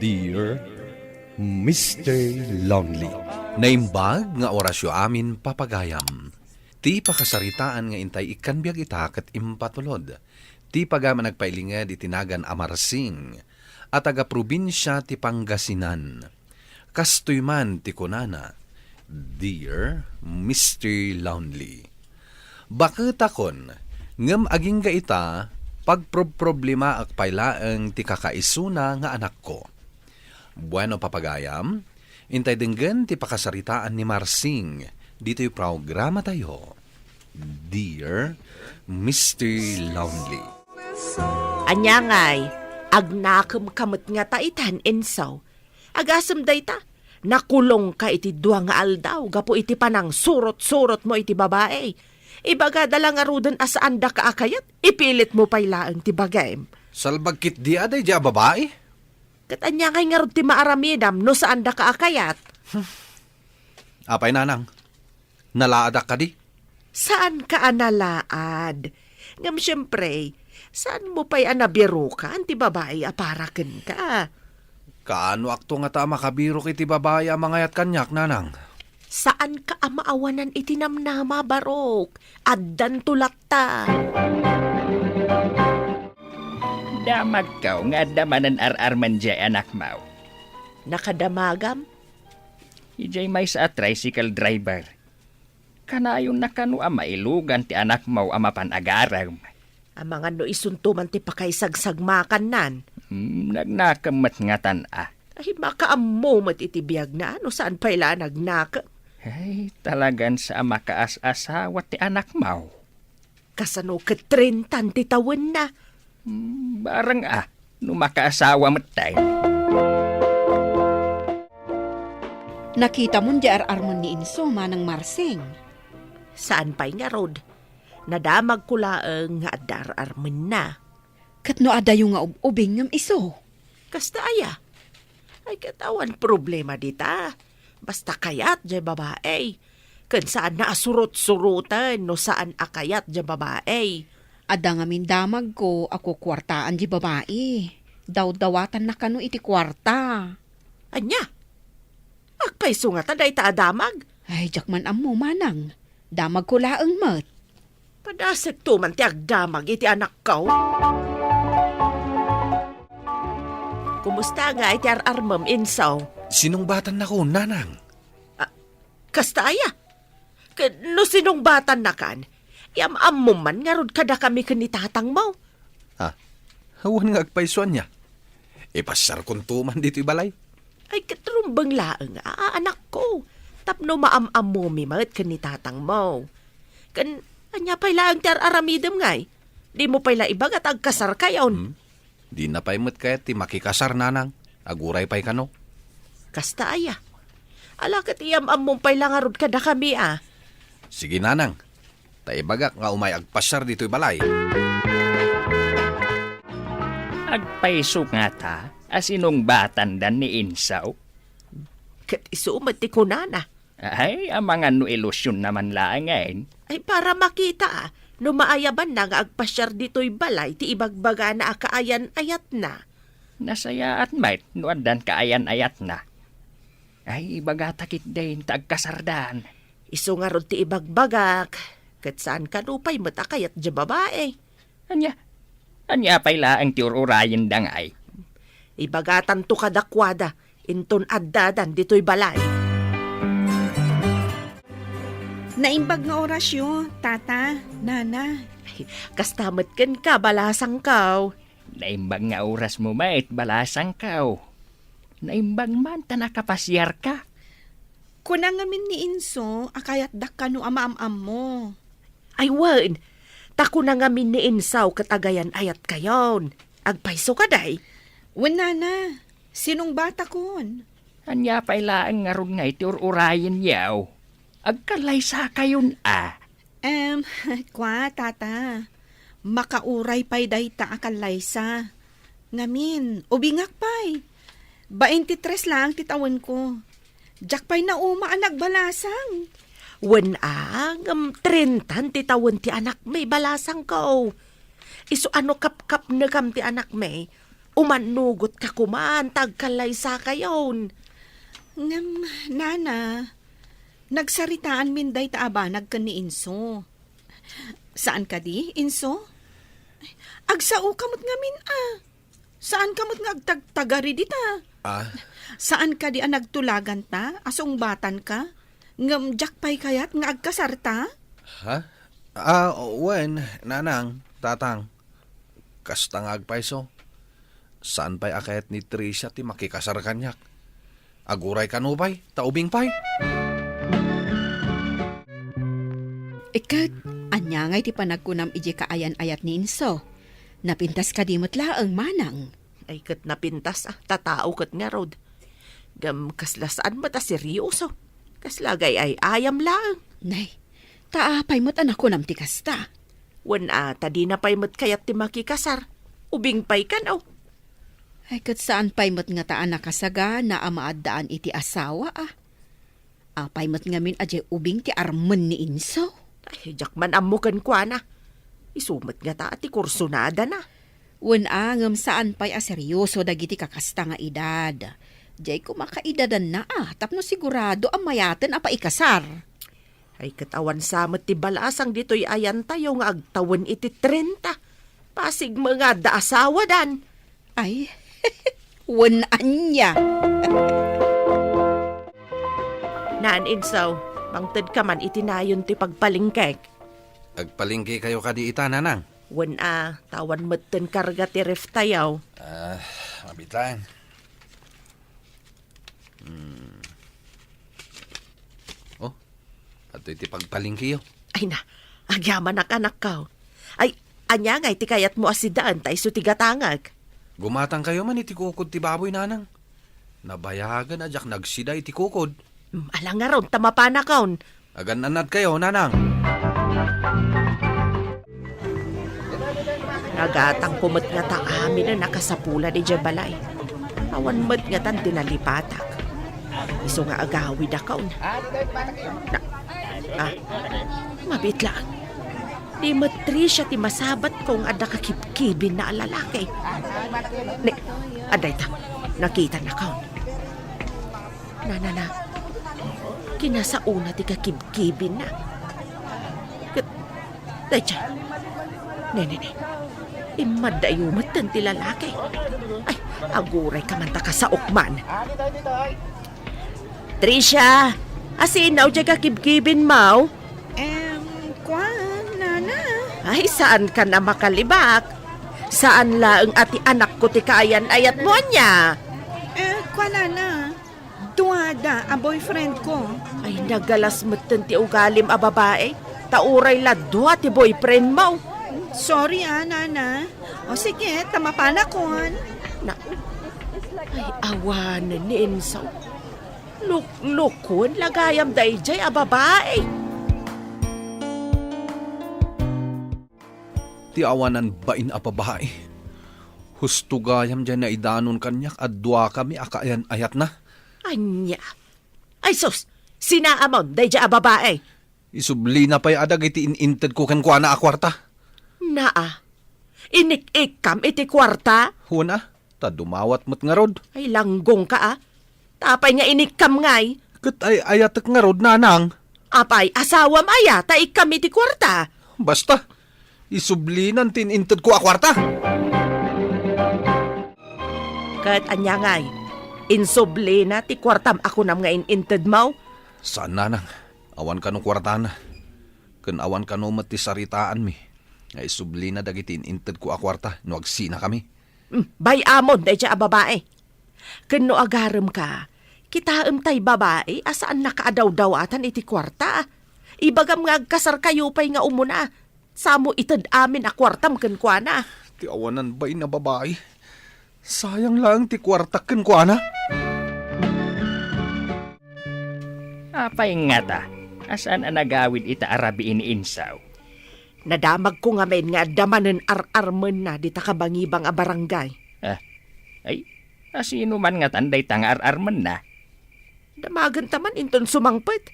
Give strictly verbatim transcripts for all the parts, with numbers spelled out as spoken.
Dear Mister Lonely. Naimbag nga orasyo amin, papagayam. Ti pakasaritaan nga intay ikkan biag ita ket impatulod ti pagayam a nagpailinged iti nagan a Marsing a taga-probinsia ti Pangasinan. Kastoy man ti kunana, "Dear Mister Lonely, baketakon, ngem agingga ita, pagprobproblemaak pay laeng ti kakaisuna nga anakko." Bueno, papagayam, intay denggen ti pakasaritaan ni Marsing ditoy programatayo, Dear Mister Lonely. Ania ngay, agnakem ka met ngata itan, Enso? Agasem dayta, nakulongka iti dua nga aldaw gapu iti panangsurot-surotmo iti babai. Ibagada la ngaruden a saandaka a kayat, ipilitmo pay laeng ti bagim. Salbag ketdi a daydiay a babai? Ket ania ngay ngarud ti maaramidam no saandaka a kayat? Apay, nanang? Nalaadak kadi? Saanka a nalaad. Ngem siempre, saanmo pay a nabirukan ti babai a para kenka. Kaanoakto ngata a makabirok iti babai a mangayat kaniak, nanang? Saanka a maawanan iti namnama, Barok. Addanto latta. Damagko nga adda manen ar-armen diay anakmo. Nakadamagam? Idiay maysa a tricycle driver. Kanayonna kano a mailugan ti anakmo a mapan agarem? Amangan no isunto man ti pakaisagsagmakannan. Hmm, nagnakem met ngatan a. Ay, makaammo met iti biagna, no saan pay la a nagnakem. Ay, talagan sa a makaas-asawa ti anakmo. Kasano ket trentan ti tawenna? Hmm, bareng a, no makaasawa metten. Nakitamon diay ar-armen ni Enso, Manang Marsing? Saan pay ngarud. Nadamagko laeng nga adda ar-armenna. Ket no adayo nga ub-ubing ngem isu? Kasta aya? Ay, ket awan problema dita. Basta kayat diay babai. Ken saanna a surot-suroten no saan a kayat diay babai. Adda ngamin damagko a kukuartaan diay babai. Dawdawatanna kano iti kuarta. Ania? Agpayso ngata dayta a damag? Ay, diak man ammo, manang. Damagko laeng met. Padasekto man ti agdamag iti anakko. Kumusta ngay ti ar-armem, Enso? Sinungbatannakon, nanang. Ah, kasta aya? Ket no sinungbatannakan, iam-ammom man ngarud kadakami ken ni tatangmo? Ah, awan nga agpayso ania. Ipasarkonto man ditoy balay. Ay, ket rumbeng laeng a, anakko, tapno maam-ammomi met ken ni tatangmo. Ken ania pay laeng ti ar-aramidem ngay? Dimo pay la ibaga ta agkasarkayon? Hmm? Dina pay met kayat ti makikasar, nanang. Aguray pay kano. Kasta aya? Ala ket iam-ammom pay la ngarud kadakami a. Sige, nanang. Ta ibagak nga umay agpasiar ditoy balay. Agpayso ngata a sinungbatandan ni Enso? Ket isu met ti kunana. Ay, amangan no ilusionna man laengen. Ay, para makita, a, no maayabanna nga agpasiar ditoy balay ti ibagbagana a kaayan-ayatna. Nasayaat met no addan kaayan-ayatna. Ay, ibagata ketdin ta agkasardan. Isu ngarud ti ibagbagak, ket saan kano pay met a kayat diay babai. Ania? Ania pay laeng ti ur-urayenda ngay? Ibagatanto kadakuada, inton addadan ditoy balay. Naimbag nga orasyo, tata, nana. Ay, kasta met kenka, balasangko. Naimbag nga orasmo met, balasangko. Naimbag man ta nakapasiarka. Kuna ngamin ni Enso a kayatdak kano a maam-ammo. Ay wen, ta kuna ngamin ni Enso ket agayan-ayatkayon. Agpayso kadi? Wen, nana, sinungbatakon. Ania pay laeng ngarud nga iti ur-urayenyo? Agkallaysakayon a. Em, kua, tata, makauray pay dayta a kallaysa. Ngamin, ubingak pay. Baintitres laeng ti tawenko. Diak pay nauma a nagbalasang. Wen a, ngem trentan ti tawen ti anakmi, balasangko. Isu a no kapkapnekam ti anakmi, Umannugot ka koman ta agkallaysakayon. Ngem, nana, nagsaritaanmin dayta a banag ken ni Inso. Saan kadi, Inso? Agsao ka met ngamin a. Saan ka met nga agtagtagari dita? Ah? Saan kadi a nagtulaganta a sungbatanka? Ngem diak pay kayat nga agkasarta? Ha? Ah, wen, nanang, tatang. Kasta nga agpayso. Saan pay a kayat ni Tricia ti makikasar kaniak? Aguray kano pay, ta ubing pay. Iket, ania ngay ti panagkunam idiay kaayan-ayat ni Inso? Napintas kadi met laeng, manang? Ay, ket napintas, ah, ta tao ket ngarud. Ngem kasla saan met a seryoso. Kasla agay-ay-ayam laeng. Nay, ta apay met a nakunam ti kasta? Wen a, ta dina pay met kayat ti makikasar. Ubing pay kano. Ay, ket saan pay met ngata a nakasagana a maaddaan iti asawa, a? Apay met ngamin a diay ubing ti armen ni Inso? Ay, diak man ammo kenkuana. Isu met ngata a ti kursunadana. Wen a, ngem saan pay a seryoso dagiti kakasta nga edad. Diay koma kaidadanna a, tapno sigurado a mayaten a paikasar. Ay, ket awan sa met ti balasang ditoy ayantayo nga agtawen iti trenta. Pasig met nga adda asawadan. Ay, wen ania. Naan, Inso, mangted ka man iti nayon ti pagpalengkek. Agpalengke kayo kadi ita, nanang? Wen a, ta awan metten karga ti ref tayo. Ah, mabitan. Hmm. Oh, adtoy ti pagpalengkeyo. Ay na, agyamanak, anakko. Ay, ania ngay ti kayatmo a sidaen ta isu ti gatangek? Gumatang kayo man iti kukod ti baboy, nanang. Nabayagen a diak nagsida iti kukod. Hmm, ala ngarud ta mapanakon. Agan-annad kayo, nanang. Nagatangko met ngata amin a nakasapulan idiay balay. Awan met ngatan ti nalipatak. Isu nga agawidakon. Na, ah, mabitlaan. Ni Patricia ti masabatko nga adda kakibkibinna a lalaki. Ne, adda ita, nakitanakon. Nanana, kinasaona ti kakibkibinna. Ket, dayta, ne, ne, ne. Immaddayo metten ti lalaki. Ay, aguray ka man ta kasaok man. Tricia, asino diay kakibkibinmo? Em, kuan, nana. Ay, saan ka na makalibak? Saan laeng a ti anakko ti kaayan-ayatmo ania? Eh, kuan, nana. Duada a boyfriend ko. Ay, nagalas metten ti ugalim a babai. Ta uray la dua ti boyfriendmo. Sorry, ah, nana. O sige, ta mapanakon. Na, ay, awanen ni Inso. Luklukon la gayam daydiay a babai. Ti awanan bain a babai. Husto gayam diay naidanon kaniak a duakami a kaayan-ayatna. Ania? Ay sus! Sinaamon daydiay a babai? Isublina pay a dagiti in-intedko kenkuana a kuarta. Naa, inik-ikkam iti kuarta? Wen a, ta dumawat met ngarud. Ay, langgongka a. Ta apay nga inikkam ngay? Ket ay-ayatek ngarud, nanang. Apay, asawam aya ta ikkam iti kuarta? Basta, isublinan ti in-intedko a kuarta. Ket ania ngay? Insublina ti kuartam a kunam nga in-intedmo? Saan, nanang. Awan kano kuartana. Ken awan kano met ti saritaanmi nga isublina dagiti in-intedko a kuarta no agsinakami. Hmm, bay-amon daydiay a babai. Ken no agaremka, kitaem tay babai a saannaka a dawdawatan iti kuarta. Ibagam nga agkasarkayo pay nga umuna. Samo ited amin a kuartam kenkuana. Ti awanan bain a babai. Sayang laeng ti kuartak kenkuana. Apay ngata a saan a nagawid ita a rabii ni Insaw? Nadamagko ngamin nga adda manen ar-armenna dita kabangibang a barangay. Ah, ay, asino man ngatan dayta nga ar-armenna? Damagenta man inton sumangpet.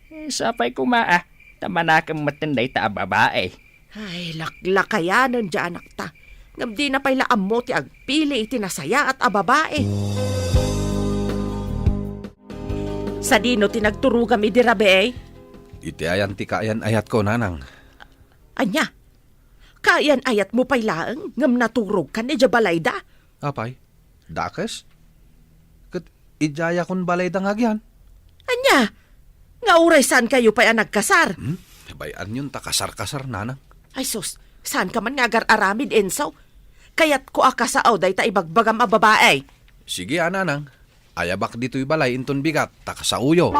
Eh, sapay koma, ah, ta manakem metten dayta a babai. Ay, laklakayanen diay anakta. Ngem dina pay la ammo ti agpili iti nasayaat a babai. Sadino ti nagturogam idi rabii? Iti ayan ti kaayan-ayatko, nanang. Ania? Kaayan-ayatmo pay laeng ngem naturogkan idiay balayda? Apay, dakes? Ket idiayakon balayda nga agian. Ania? Nga uray saankayo pay a nagkasar? Hmm? Bay-anyon ta kasar-kasar, nanang. Ay sus, saanka man nga agar-aramid, Enzo? Kayatko a kasao dayta ibagbagam a babai. Sige a, nanang. Ayabak ditoy balay inton bigat, ta kasaoyo.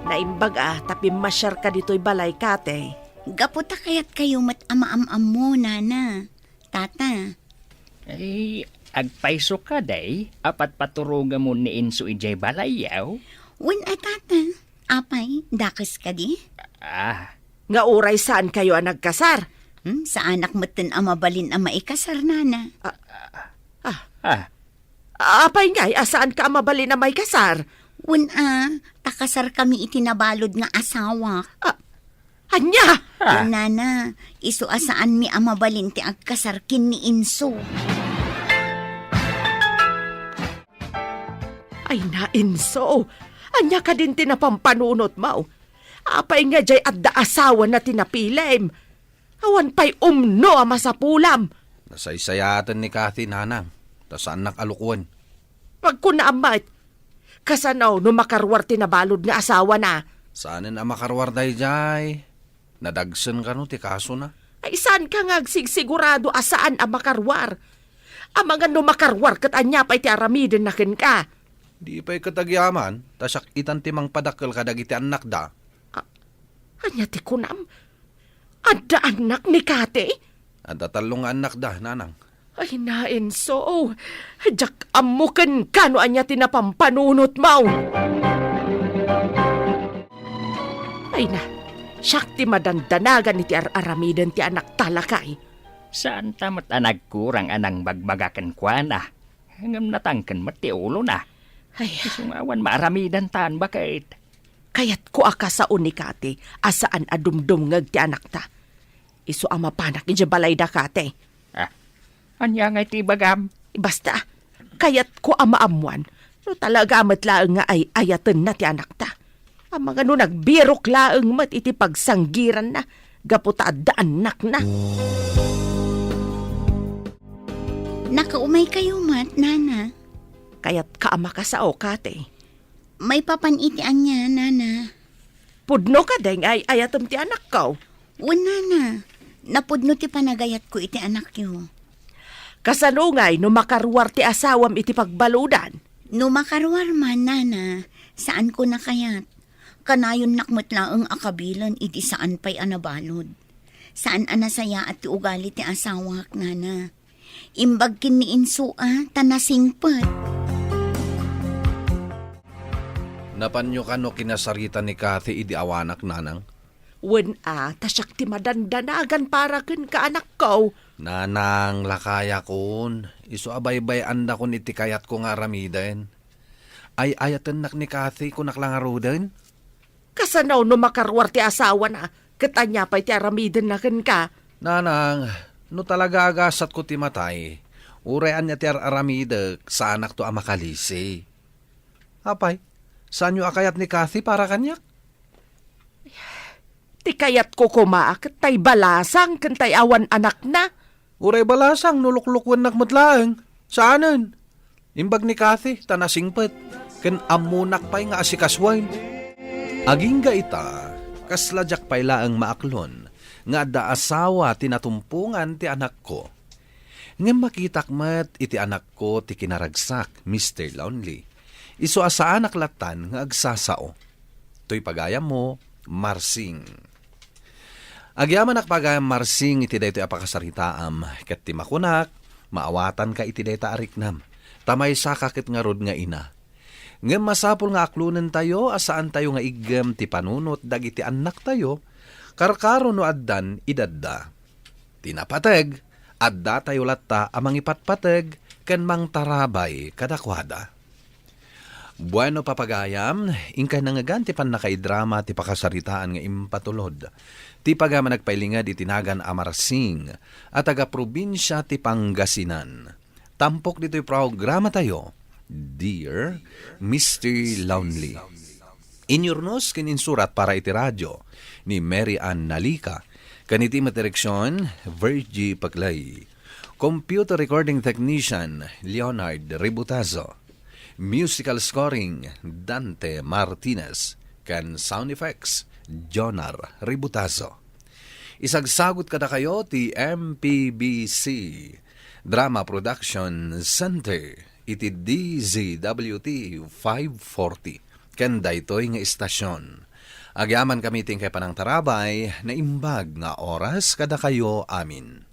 Naimbag a ta pimmasiarka ditoy balay, Kate. Gapu ta kayatkayo met a maam-ammo, nana, tata. Ay, agpayso ka, day, a patpaturogamon ni Enzo idiay balayyo? Wen a, tata. Apay, dakes kadi? Ah. Nga uray saankayo a nagkasar? Hmm, saanak metten a mabalin a maikasar, nana. Ah, ah. Ah. Apay ngay a saanka a mabalin a maikasar? Wen a, ta kasarkami iti nabalud nga asawak. Ah, ania? Ah. Wen, nana, isu a saanmi a mabalin ti agkasar ken ni Enzo. Ay na, Enzo, ania kadin ti napampanunotmo? Apay nga diay adda asawana ti napilim? Awan pay umno a masapulam. Nasaysayaaten ni Kathy, nanang, ta saannak a lukuen. Pagkunaam met, kasano no makaruar ti nabalud nga asawana? Saanen a makaruar daydiay. Nadagsen kano ti kasona? Ay, saanka nga agsigsigurado a saan a makaruar? Amangan no makaruar ket ania pay ti aramidenna kenka? Di pay ket agyaman, ta siak itan ti mangpadakkel kadagiti annakda. A-, ania ti kunam? Adda annak ni Kate? Adda tallo nga annakda, nanang. Ay na, Enzo, diak ammo kenka no ania ti napampanunotmo. Ay na, siak ti madandanagan iti ar-aramiden ti anakta, lakay. Saanta met a nagkurang a nangbagbaga kenkuana, ngem natangken met ti ulona. Ay. Isu nga awan maaramidanta, baket. Kayatko a kasao ni Kate a saan a dumdumngeg ti anakta. Isu a mapanak idiay balayda, Kate. Ah, ania ngay ti ibagam? Basta, kayatko a maammuan no talaga met laeng nga ay-ayatenna ti anakta. Amangan no nagbirok laeng met iti pagsanggiranna gapu ta adda annakna. Nakaumaykayo met, nana? Kayatka a makasao, Kate. Maipapan iti ania, nana? Pudno kadi nga ay-ayatem ti anakko? Wen, nana. Napudno ti panagayatko iti anakyo. Kasano ngay no makaruar ti asawam iti pagbaludan? No makaruar man, nana, saanko a kayat. Kanayonnak met laeng a kabilen idi saan pay a nabalud. Saan a nasayaat ti ugali ti asawak, nana. Imbag ken ni Enzo a ta nasingpet. Napanyo kano kinasarita ni Kathy idi awanak, nanang? Wen a, ta siak ti madandanagan para kenka, anakko. Nanang, lakayakon, isu a baybay-andakon iti kayatko nga aramiden. Ay-ayatennak ni Kathy, kunak la ngaruden. Kasano no makaruar ti asawana, ket ania pay ti aramidenna kenka? Nanang, no talaga agasatko ti matay, uray ania ti ar-aramidek, saanakto a makalisi. Apay, saanyo a kayat ni Kathy para kaniak? Ti kayatko koma ket tay balasang ken tay awan anakna. Uray balasang no luklukuennak met laeng. Saanen. Imbag ni Kathy ta nasingpet, ken ammonak pay nga asikasuen. Agingga ita, kasla diak pay laeng maaklon nga adda asawa ti natumpongan ti anakko. Ngem makitak met iti anakko ti kinaragsak, Mister Lonely. Isu a saanak lattan nga agsasao. Toy pagayammo, Marsing. Agyamanak pagayam, Marsing, iti daytoy a pakasaritaam, ket ti makunak, maawatanka iti dayta a riknam, ta maysaka ket ngarud nga ina. Ngem masapul nga aklonentayo a saantayo nga iggem ti panunot dagiti annaktayo, karkaro no addan idadda. Ti napateg, addatayo latta a mangipatpateg ken mangtarabay kadakuada. Bueno, papagayam, inkay nangngegan ti pannakaidrama ti pakasaritaan nga impatulod ti pagayam a nagpailinged iti nagan a Marsing a taga-probinsia ti Pangasinan. Tampok ditoy programatayo, Dear Mister Lonely. Inyurnos ken insurat para iti radio ni Mary Ann Nalica, ken iti met direksion, Virgie Paclay. Computer recording technician, Leonard Ributazo. Musical scoring, Dante Martinez. Ken sound effects, Jonar Ributazo. Isagsagut kadakayo ti M P B C Drama Production Center iti D Z W T five forty. Ken daytoy nga istasyon, agyamankami ti inkay panangtarabay, naimbag nga oras kadakayo amin.